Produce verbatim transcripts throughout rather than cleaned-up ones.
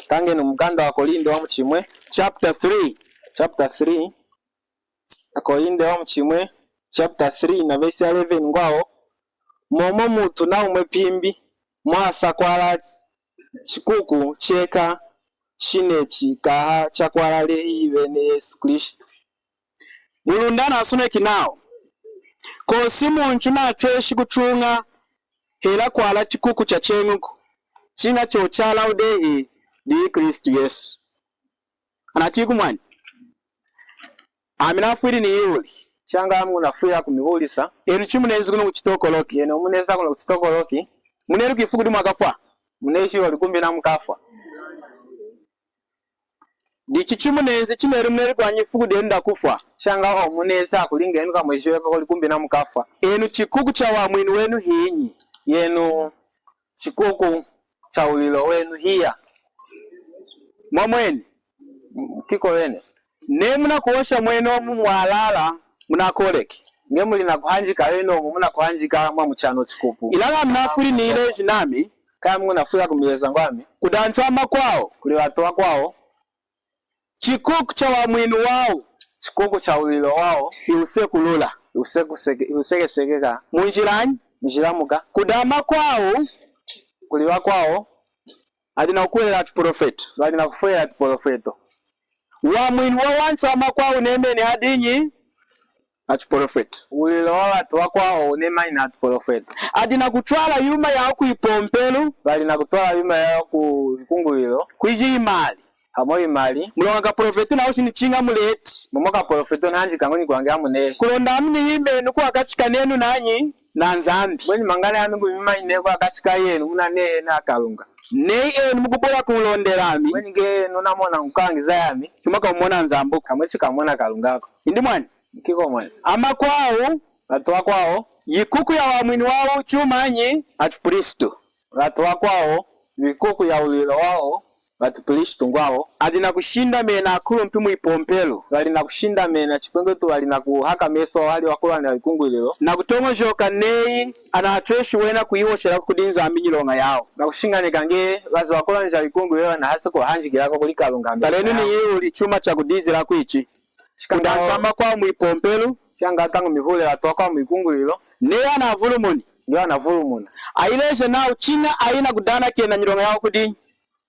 Tangenu mukanda wa Korinte wamuchimwe. Chapter three. Chapter three. Akorinte wamuchimwe, chapter three na verse ya eleven ngwavo, momo mutu naumwe pimbi mwasa kwala chikuku cheka shinechi kaha chakwala lehi vene Yesu Kristu. Mulunda nasoneki nawu, kosi muntu natweshi kutuña hela kwala chikuku chacheñuku, chiña chochalawu dehi diyi Kristu Yesu. Anatiyi kumwani. Ami nafwili niyihuli. Changa ami ngunafwila kumihulisa. Enu chimunenzi kunu kuChitokoloki. Yenu muneza kunu kuChitokoloki. Muneluki ifuku dimwakafwa? Munejiva likumbi namukafwa. Dichi chimunenzi chineli muneluki wanyi ifuku denu dakufwa. Changa o muneza kulinga enu kamwejiveko likumbi namukafwa. Enu chikuku chawamwinu wenu hinyi? Yenu chikuku cha ulilo wenu hiya. Mwamweni. Kiko wene. Neyi munakuhosha mwenomu mwalala, munakooleki. Nge muli nakuhanjika wenomu, munakuhanjika mwamuchano chikupu. Ilaña ami nafwili niyileji nami. Kaya ami ngunafwila kumileza ngwami. Kudi antu amakwawu. Kuli vatu vakwawu. Chikuku chawamwinu wawu. Chikuku cha ulilo wawu. Hiwusekulula. Hiwusekuseke-, hiwusekesekeka. Munjilanyi? Munjila muka. Kudi amakwawu. Kuli vakwawu. Adi nakukuhwelela tuprofeto. Vali nakufwelela tuprofeto. Wamwinu wawantu amakwawu wunemeni hadinyi? Hatuprofeto. Ulilo wavatu vakwawu wunemeni hatuprofeto. Adi nakutwala yuma yawu kwipompelu. Vali nakutwala yuma yawu kulikungulwilo. Kwiji imali. Hamu imali. Muloña kaprofeto nahoshi ni chiña muleti. Momo kaprofeto nahanjika ngwenyi kulange amunehe. Kulonda ami niyimeni kwakachi kanenu nanyi? Na Nzambi. Ngwenyi mangana ami ngumimanyine kwakachi kayenu munanehe na Kalunga. Neyi enu mukubula kunlondela ami. Ngwenyi nge enu namona nkukañiza yami. Chuma kamumona Nzambiku. Kamwe chikamona Kalungako. Indi mwani. Kiko mwani. Amakwawu. Vatu vakwawu. Yikuku yawamwinu wawu chumanyi? Hatupristu. Vatu vakwawu, vikuku ya ulilo wawu, vatupristu ngwawu. Adi nakushindamena akulumpi mwipompelu. Vali nakushindamena chipwe ngwetu vali nakuhaka meso hali vakulwana vikungulwilo. Nakutoñojoka neyi anatweshi wena kuyihoshela kudi Nzambi nyiloña yawu. Nakushiñanika nge vaze vakulwana vikungulwilo vanahase kuhanjikilako kuli Kalunga. Talenu niyihuli chuma chakudizila kwichi. Kudi antu amakwawu mwipompelu. Changa ata ngumihule vatu vakwawu mwilikungulwilo. Neyi anavulumuni. Nge anavulumuna. Ayileja nawu chiña ayi nakudanakena nyiloña yawu kudi.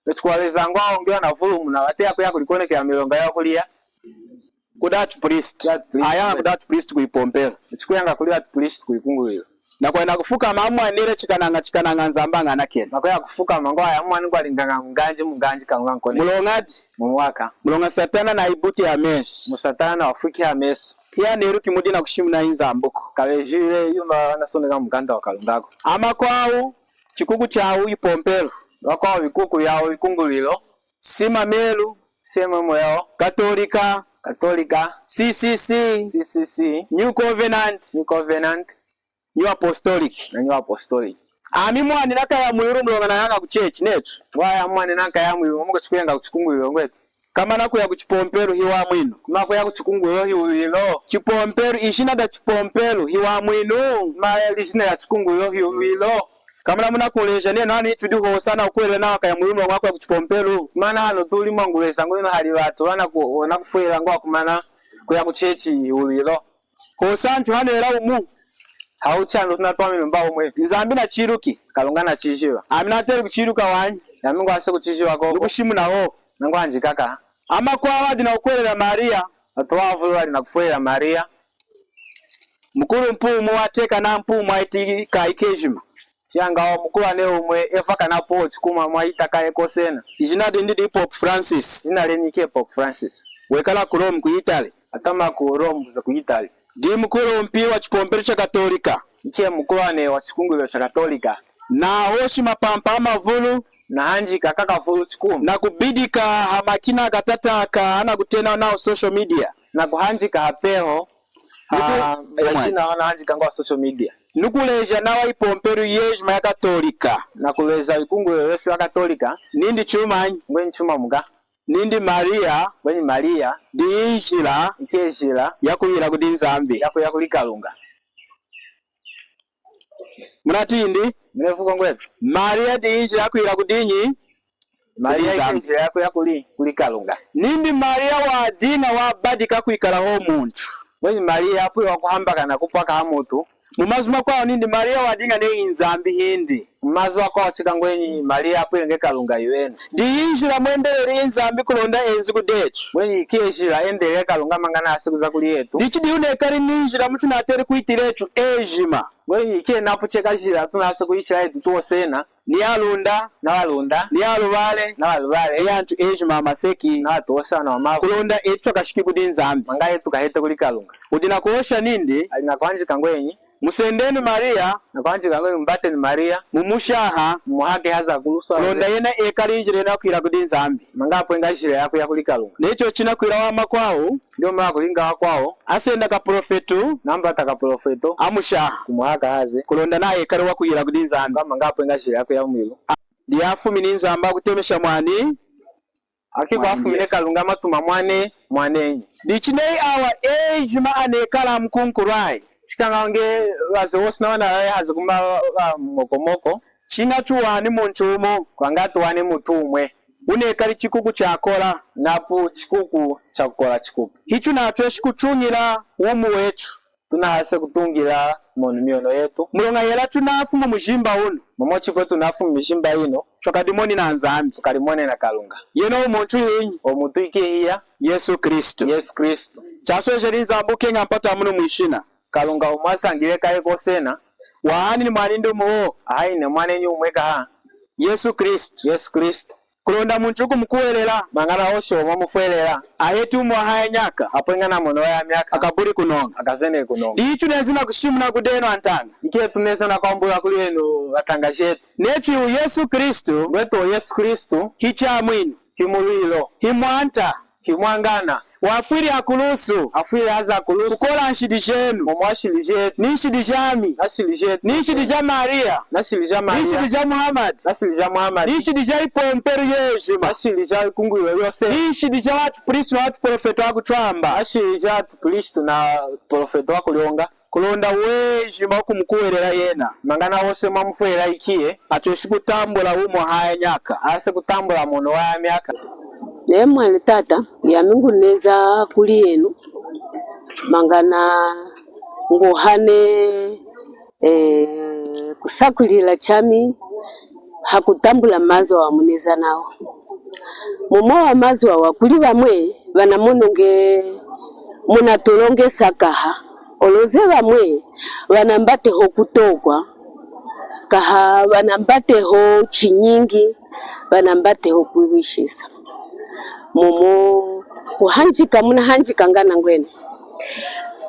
Vachikuvaleza ngwawu nge anavulumuna, vate akuya kulikonekela milonga yawu kuliya. Kudi atupristu. Kudi atupristu. Aya kudi atupristu kwipompelu. Vachikuyanga kuli atupristu kwilikungulwilo. Nakwenda kufukama amwanile chikanaña chikanaña Nzambi añanakena. Nakwenda kufukama ngwawu amwani ngwalingaña munganji munganji Kalunga nkonekela. Muloñadi? Mumu waka. Muloña Satana nayibuti amesu. Mu Satana navafwiki amesu. Hiyaneluki mudi nakushimuna Nzambiku. Kavejile yuma vanasoneka mukanda wa Kalungako. Amakwawu, chikuku chawu ipompelu. Vakwawu vikuku yawu ikungulwilo. Sima melu. Sema moyo. Katolika. Katolika. C C C. C C C. New Covenant. New Covenant. New Apostolic. Na New Apostolic. Ami mwani nakaya mwiwulu muloña nayaña ku church netu. Ngwaya mwani nakaya mwiwulu muko chikuyenga kuchikungulwilo ngwetu. Kamana kuya kuchipompelu hiwamwinu. Kuma kuya kuchikungulwilo hiwulwilo. Chipompelu, ijina da chipompelu hiwamwinu. Ma lijina ya chikungulwilo hiwulwilo. Kamana munakuleja nenu hanu hitudi hosa nakukuhwelela nawa kaya mwiwulu muloña kuya kuchipompelu. Mana hanu tuli mwangulwesa ngwenu hali vatu vana ku-, vana kufwelela ngwa kumana kuya ku church hiwulwilo. Hosa antu hanu hela wumu. Hauchi antu tunatwamini mba umwe. Nzambi nachiluki. Kalunga nachijiva. Ami nateli kuchiluka wanyi. Nami ngwase kuchijiva koko. Nukushimuna ho. Nangwanjika ka. Amakwawu adi nakukuhwelela Maria. Vatu vavulu vali nakufwelela Maria. Mukulumpi wumu wateka nampumu ayiti kayikejima. Changa mukulwane umwe evakanapo chikuma mwayitaka ekosena. Ijina dindi di Pope Francis. Ijina lenyi ke Pope Francis. Wekala ku Rome ku Italy. Atama ku Rome kuza ku Italy. Di mukulumpi wa chipompelu cha Katolika. Iche mukulwane wa chikungulwilo cha Katolika. Nahoshi mapampa amavulu. Nahanjika kakavulu chikuma. Nakubidika hamakina akatataka anakutena nawu social media. Nakuhanjika hapeho. Nuku-, ah, eh, mwani. Mashina anahanjika ngwa social media. Nukuleja nawa ipompelu yejima ya Katolika. Nakuleja ikungulwilo yosi ya Katolika. Nindi chumanyi? Ngwenyi chuma muka. Nindi Maria. Ngwenyi Maria. Ndi injila. Iche injila. Yakuyila kudi Nzambi. Yakuya kuli Kalunga. Munatindi? Munevuko ngwetu. Maria ndi injila yakuyila kudinyi? Maria kudi Nzambi. Nzila yakuya kuli, kuli Kalunga. Nindi Maria wadiña wabadika kwikala hohu muntu. Ngwenyi Maria apwile wakuhambakana kupwa kaha mutu. Mumazu amakwawu nindi Maria wadiña neyi Nzambi hindi. Mumazu amakwawu chika ngwenyi Maria apwile nge Kalunga yena. Diyi njila mwendeleli Nzambi kulonda enzi kudi etu. Ngwenyi ikiye njila endeleli Kalunga mangana ahase kuza kuli etu. Dichi diyi wunekali ninjila mutunateli kwitila etu ejima. Ngwenyi ikiye napu cheka njila tunahase kuyitila etu twosena. Ni aLunda. Na aLunda. Ni aLuvale. Na aLuvale. Ni antu ejima amaseki. Na atu wose ana wamavu. Kulonda etu twakashiki kudi Nzambi. Mangana etu tukahete kuli Kalunga. Wudi nakuhosha nindi. Adi nakuhanjika ngwenyi. Musendenu Maria. Nakuhanjika ngwenyi mbatenu Maria. Mumushaha. Mumuhake haze hakulusu. Kulonda yena ekali njila yena yakwila kudi Nzambi. Mangana apwenga njila yakuya kuli Kalunga. Neyi chinakwila amakwawu. Nge mwakulinga amakwawu. Asenda kaprofetu. Nambata kaprofetu. Amushaha. Kumuhaka haze. Kulonda nawa ekali wakwila kudi Nzambi. Mangana apwenga njila yakuya mwilu. Diyi afumini Nzambi hakutemesha mwani. Akiko afumine Kalunga matuma mwane, mwanenyi. Dichi neyi awa ejima anekala mukunkulwayi. Chikaña nge waze wose nawa nalale haze kuma, wa, mokomoko. Chiña tuwani muntu wumu. Kwanga tuwani mutu wumwe. Wunekali chikuku chakola. Napu chikuku chakukola chikupu. Hitunatweshi kutuñila wumi wetu. Tunahase kutuñila munu myono yetu. Muloña hela tunafu mumujimba wunu. Momo chipwe tunafu mumijimba yinu. Twakadimoni na Nzambi. Tukadimoni na Kalunga. Yena owu muntu hinyi? Owu muntu ikiye hiya? Yesu Kristu. Yesu Kristu. Chaswejeli Nzambi kukeña mpata munu mwishina. Kalunga omu wasañili kaye kosena. Wahani ni mwanindi wumu. Ahani ni mwanenyi wumwe kaha. Yesu Kristu. Yesu Kristu. Kulonda muntu wukumukuhwelela. Mangana hohu wamufwelela. Aheti wumi wahaya nyaka. Apwenga na mwono wahaya myaka. Akabuli kunoña. Akazene kunoña. Dichi tunenzi nakushimuna kudenu antaña. Ikiye tunenzi nakwambula kuli enu atanga jetu. Netu Yesu Kristu. Ngwetu Yesu Kristu. Hichamwinu. Himulwilo. Himwanta. Himwangana. Wafwili hakulusu. Afwili haze hakulusu. Kukola nshidi jenu. Momo washili jetu. Ni nshidi jami. Nashili jetu. Ni nshidi ja Maria. Nashili ja Maria. Ni nshidi ja Muhammad. Nashili ja Muhammad. Ni nshidi ja ipompelu yejima. Nashili ja ikungulwilo lyose. Ni nshidi ja watupristu na watuprofetu akutwamba. Nashili ja watupristu na watuprofetu akulyonga. Kulonda wejima wukumukuhwelela yena. Mangana wose mwamufwelela ikiye. Atweshi kutambula wumi wahaya nyaka. Ahase kutambula mwono wahaya myaka. Neyi mwani tata, yami nguneza kuli enu. Mangana nguhane, eh, kusakwilila chami hakutambula mazu awa muneza nawu. Mumu wa mazu awa kuli vamwe vanamono nge munatulongesa kaha, oloze vamwe vanambateho kutokwa, kaha vanambateho chinyingi, vanambateho kwivwishisa. Mumu kuhanjika, munahanjika ngana ngwenu.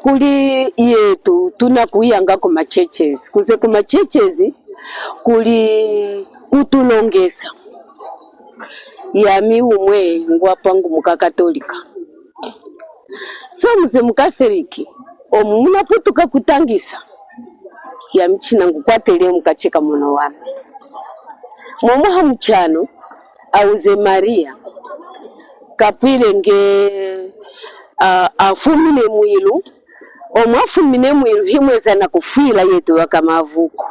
Kuli yetu tunakuyanga ku ma churches. Kuze ku ma churches kuli kutulongesa. Yami umwe ngwapwa ngu muka Katolika. So muze mu Catholic, omu munaputuka kutangisa. Yami chinangukwatele mukachi ka mwono wami. Momo hamuchano, auze Maria kapwile nge, a, afumine mwilu, omu afumine mwilu, himweza nakufwila yetu vakamavuko.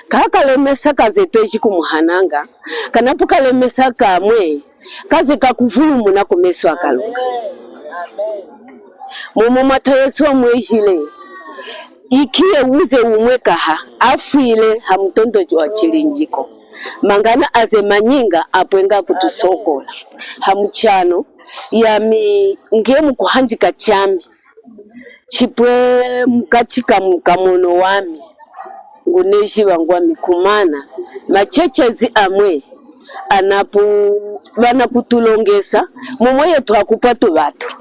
Kakalemesa kaze tweji kumuhananga, kanapu kalemesa kamwe, kaze kakuvulumuna kumeso a Kalunga. Momo Mwata Yesu wamwejile, ikiye uze umwe kaha, afwile hamutondo wa chilinjiko. Mangana aze manyinga apwenga kutusokola. Hamuchano, yami nge mukuhanjika chami. Chipwe mukachi ka, ka mwono wami, nguneji vangwami kumana, ma churches amwe, anapu, vanakutulongesa, momo yetu akupwa tuvatu.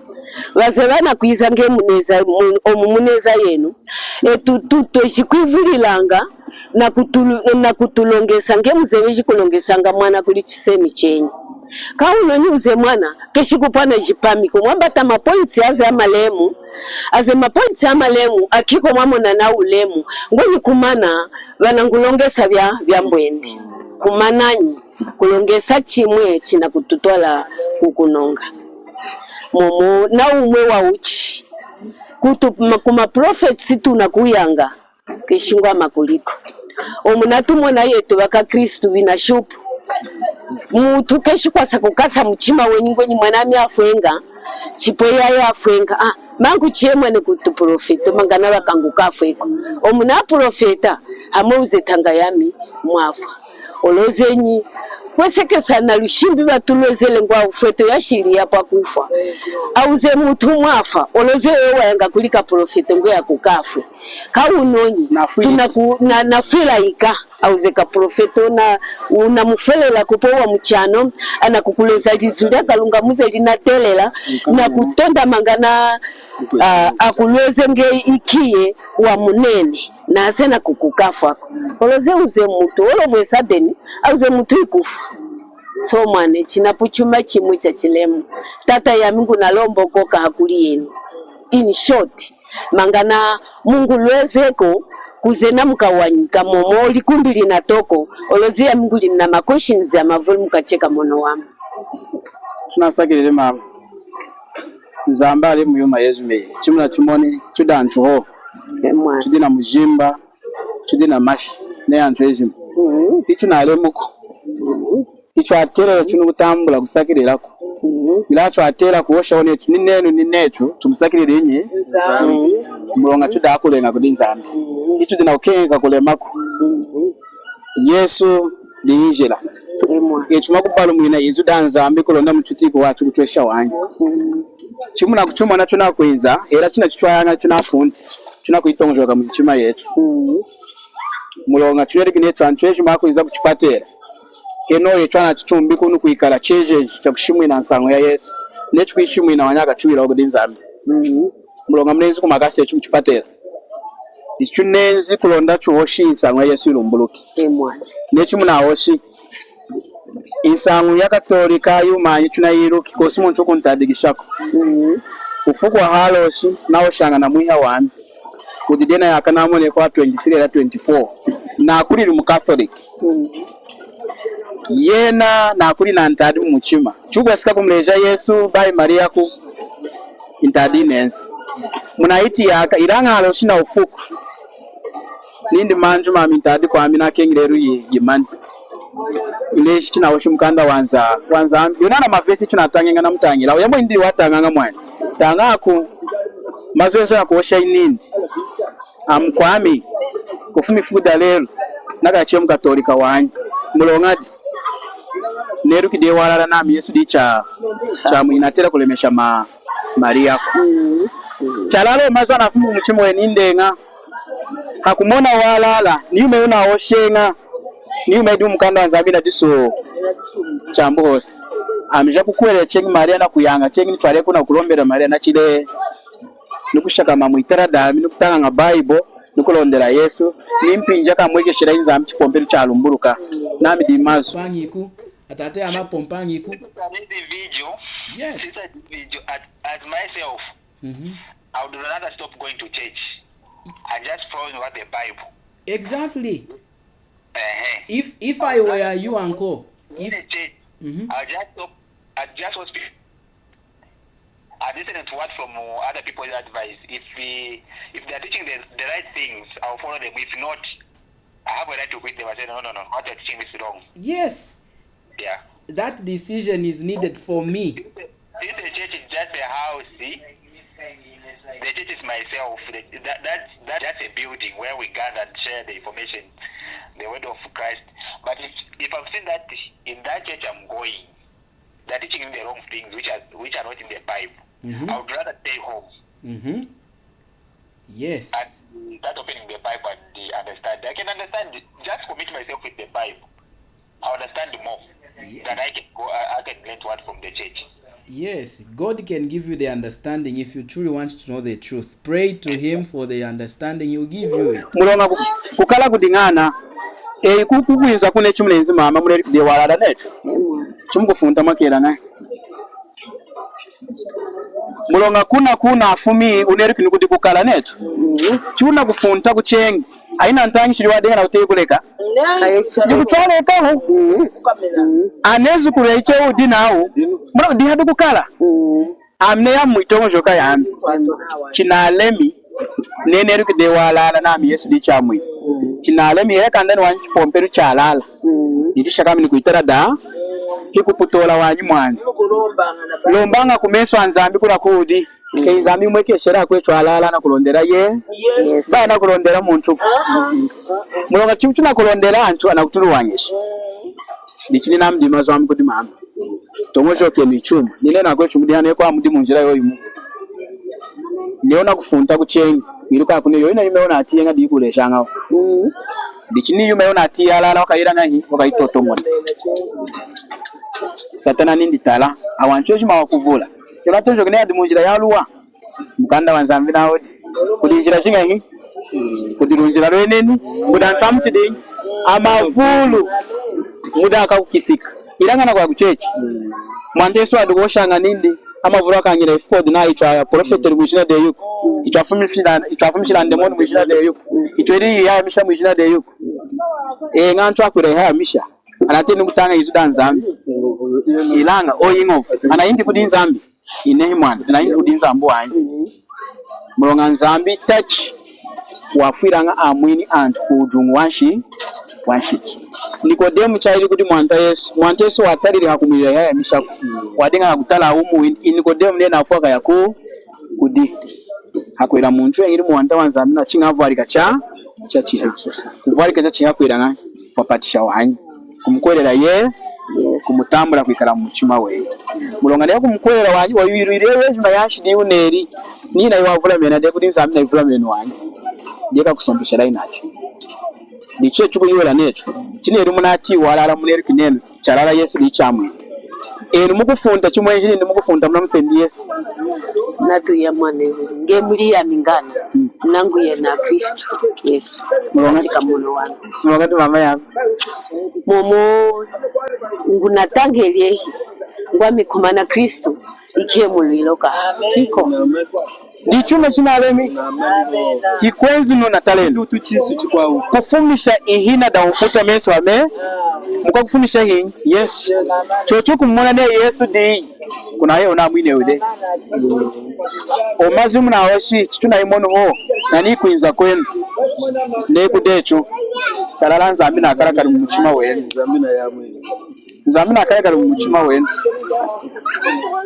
Vaze vanakwiza nge muneza, mu-, omu muneza yenu, etu tu-, tweji kwivulilanga, nakutulu-, nakutulongesa, nge muze veji kulongesanga mwana kuli chisemi chenyi. Kauno ni uze mwana, keshi kupwa na jipami, kumwambata ma points aze amalemu, aze ma points amalemu, akiko mwamona na ulemu, ngwenyi kumana, vanangulongesa vya, vya mbwende. Kumananyi, kulongesa chimwe chinakututwala kukunonga. Momo na umwe wa uchi, kutu, ma, kuma prophets tunakuyanga, keshi ngwama kuliko. Omu natumona yetu vaka Kristu vina shupu. Mutu keshi kwasa kukasa muchima wenyi ngwenyi mwanami afwenga, chipwe yaya afwenga. Ah, mangu chemwene kutuprofeto, mangana bakangu kafweko. Omu naprofeta, hamwe uze tanga yami mwafwa. Oloze nyi, kwesekesa na lushimbi batulwezele ngwa ufweto yashili ya pakufwa. Auze mutu mwafwa, oloze yo wayanga kuli kaprofeto ngwe ya kukafwe. Kaunonyi, Nafwili. Tunaku-, na, nafwila ika. Auze kaprofeto na, unamufwelela kupo wa muchano, anakukulweza lizu lya Kalunga muze linatelela, na kutonda mangana, ah, akulweze nge ikiye wa munene, na asena kukukafwako. Oloze uze mutu, olovwesa beni, auze mutu ikufwa. So mwane, chinapu chuma chimwe cha chilemu. Tata yami ngunalombokoka hakuli yenu. In short, mangana mungulwezeko, kuze na mukawanyika momo likumbi linatoko, oloze yami nguli na ma questions amavulu mukacheka mono wami. Tunasakilile mama. Nzambi ali muyuma yejima. Chimuna chimoni, tudi antu ho. Emwa. Tudi na mujimba, tudi na mashi, ne antu ejima. Mhm. Itunalemuko. Mhm. Ichi twatela tunakutambula kusakililako. Mhm. Ilaña twatela kuhoshawu netu, ni nenu, ni netu, tumusakilili nyi? Nzambi. Muloña tudi akuleña kudi Nzambi. Mhm. Ichi tudi nakukeñeka kulemaku. Mhm. Yesu diyi njila. Emwa. Etu twakubalumwina izu da Nzambi kulonda muchitiko watu kutwesha wanyi. Mhm. Chimunakuchumona tunakwinza, hela china chitwayaña tunafunti, tunakuyitoñojoka mumichima yetu. Mhm. Muloña tuneluki netu antu ejima akwinza kuchipatela. Henohu etu anatutumbi kunu kwikala chejeji chakushimwina nsañu ya Yesu. Netu kuyishimwina wanyi akatwila kudi Nzambi. Mhm. Muloña munenzi kumakasa etu muchipatela. Ichi tunenzi kulonda tuhoshi nsañu ya Yesu yilumbuluki. Emwa. Netu munahoshi. Nsañu ya Katolika yumanyi tunayiluki, kosi muntu kuntadikishaku. Mhm. Ufuku wa haloshi, nahoshaña na mwiha wami. Kudi dena yaka namoneka wa twenty-three hela twenty-four. Nakulili mu Catholic. Mm. Yena nakuli na ntadi mu muchima. Chukweseka kumuleja Yesu, bayi Mariaku, ntadi yinenzi. Munahiti yaka, ilaña haloshi na ufuku. Nindi manju mami ntadi kwami nakeñi lelu yi-, yimani. Ileji chinahoshi mukanda wa Nza-, wa Nzambi. Yona na mavesi tunatañaña namutañila. Uyambo indi watañaña mwani. Tañaku. Mazu enza nakuhosha inindi. Ami kwami, kufuma ifuku da lelu, nakachi mukatolika wanyi. Muloñadi? Neluki dehi walala nami Yesu diyi cha, chamwina, natela kulemesha ma, Mariaku. Chalala mazu anafumi mumuchima weni ndeña. Hakumona walala, ni yuma yinahosheña, ni yuma yidi mumukanda wa Nzambi nadisu chambu hosi. Ami jakukuhwelela cheñi Maria nakuyaña cheñi, nitwaleki nakulombela Maria nachile. Nikushakama mwitala dami, nikutañaña Bible, nikulondela Yesu, ni mpinji akamwekeshela Nzambi chipompelu chalumbuluka. Nami dimazu. Pompangiku, atata yami apompañiku. Sister, an individual, yes. Sister individual, as, as myself, mm-hmm, I would rather stop going to church and just following what the Bible. Exactly. Uh-huh. If, if I were you, uncle, if, the church, mm-hmm, I'll just stop, I'll just hospital. I listen to what from, uh, other people's advice. If, uh, if they are teaching the, the right things, I'll follow them. If not, I have a right to quit them. I say, "No, no, no, what you're teaching is wrong." Yes. Yeah. That decision is needed for me. Since the, since the church is just a house, see? The church is myself. The, that, that, that's just a building where we gather and share the information, the word of Christ. But if, if I've seen that in that church I'm going, they're teaching me the wrong things which are, which are not in the Bible. Mm-hmm. I would rather stay home. Mm-hmm. Yes. And start opening the Bible and the understand. I can understand it. Just commit myself with the Bible. I understand more, yeah, than I can go, I, I can learn what from the church. Yes, God can give you the understanding if you truly want to know the truth. Pray to him for the understanding, he will give you it. Muloña ku-, kukala kudi ñana, eyi ku-, kukwinza kunu chimunenzi mama, muneluki dehi walala netu. Chimukufunta mwakela nayi. Muloña kuna, kuna afumi, uneluki ni kudi kukala netu. Chiwunakufunta kucheñi, ayina ntañishilu wadiña na uteyi kuleka. Dikutwalekahu. Anezukulu eyi cheñi wudi nawu, muloña diha dikukala. Ami neyi mwitoñojoka yami, chinalemi, neneluki dehi walala nami Yesu diyi chamwina. Chinalemi, hela kanda ni wanyi chipompelu chalala. Nidishakami ni kwitala da. Hikuputola wanyi mwani. Lombaña kumesu aNzambi kuna kudi. Ke Nzambi mwekeshela kwetu alala nakulondela ye. Yes. Ba nakulondela muntu. Muloña chimu tunakulondela antu anakutuluwañesha. Dichi ninamudi mazu ami kudi mama. Toñojokenu ichuma. Ninenu akwetu mudi hanu, kwa mudi munjila yoyimu. Neyi wunakufunta kucheñi, iluka kune yoyina yuma yonatiyaña diyikuleshañawu. Dichi ni yuma yonatiya alala wakayila ñahi, wakayitotomona. Satana nindi tala, awa antu ejima wakuvula. Yonatoñojoki neyi adi munjila yaluwa. Mukanda waNzambi nawudi. Kudi njila jiñahi? Kudi lunjila lweneni, kudi antu amuchidinyi? Amavulu. Mudi akakukisika. Ilaña nakwakuchechi. Mwanta Yesu wadi kuhoshaña nindi, amavulu akañila ifuku dina ichwa yaprofeteli mwijina dewuku. Ichwa afumishila, ichwa afumishila andemoni mwijina dewuku. Ichwa elili yayamisha mwijina dewuku. Eña antu akwila ayihayamisha. Anateni kutaña izu daNzambi. Ilaña, o iñovu. Anayinki kudi Nzambi. Inehi mwani, anayinki kudi Nzambi wanyi. Muloña Nzambi tachi wafwilaña amwini antu kuwuduñu wanshi, wanshidi. Nikodemu chayili kudi Mwanta Yesu. Mwanta Yesu watalili hakumwila ayihayamishaku. Wadiña hakutala wumu windi, Nikodemu neyi nafwi akaya ku, kudi. Hakwila muntu eñili Mwanta waNzambi nachiña avwalika cha, chachiha. Kuvwalika chachiha kwila ñahi? Kwapatisha wanyi. Kumukuhwelela ye, yes, kumutambula kwikala mumuchima weyi. Muloña neyi kumukuhwelela wanyi, wayilwili yejima yanshidi yiwuneli. Nina yiwavulamena dehi kudi Nzambi nayivulamenu wanyi. Diyi kakusompeshela inachu. Dichi chukuyihula nechu. Chineli munatiyi walala muneluki nenu. Chalala Yesu diyi Chamwinu. Enu mukufunta chimwenji nindi mukufunta munamusendi Yesu. Natuya mwane, nge muli yami ngana, nangu yena Kristu Yesu. Muloña katika mono wami. Muloña ndi mama yami. Momo ngunatañeli ehi, ngwami kumana Kristu, ikiye mulwilo ka. Kiko. Dichuma chinalemi. Hikwenzi nuna talenu. Kufumisha ihina da umputa mesu ame. Mukwakufumisha hinyi? Yesu. Chochu kumumona neyi Yesu diyi. Kunayi wunamwini wudi. O mazu munahoshi, chitunayimoni hohu. Nani kwinza kwenu. Neyi kudechu. Chalala Nzambi nakalakali mumuchima wenu. Nzambi nakalakali mumuchima wenu.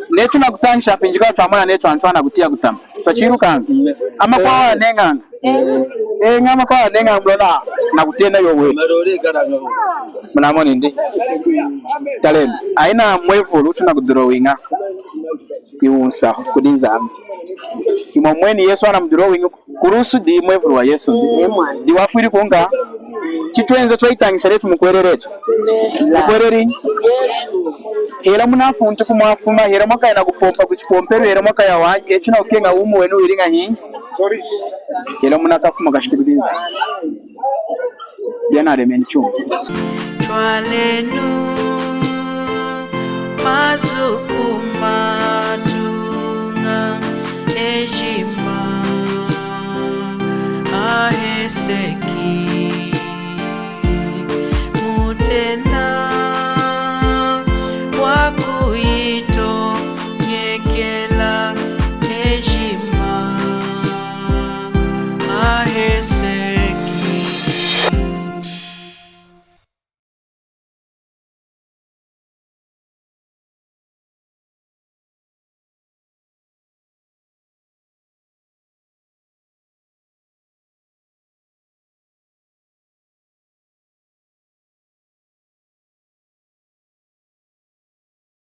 Netu nakutañisha mpinji ka twamona netu antu anakutiya kutama. Twachilukaña. Amakwawu aneñaña. Eña amakwawu aneñaña muloña nakutena yowetu. Munamoni ndi. Talenu. Ayina mwevulu tunakudrawinga. Iwunsahu kudi Nzambi. Imwamweni Yesu anamudrawinga. Kulusu diyi mwevulu wa Yesu ndi. Diyi wafwili kunka. Chitwenza twayitañisha netu mukuhwelela etu. Mukuhweleli. Hela munafunti kumwafuma, hela mwakaya nakupompa kuchipompelu, hela mwakaya wanyi, etu nakukeña wumi wenu wili ñahi. Hela munakafuma kashiki kudi Nzambi. Diyi analemeni chuma. Twalenu mazu kuma.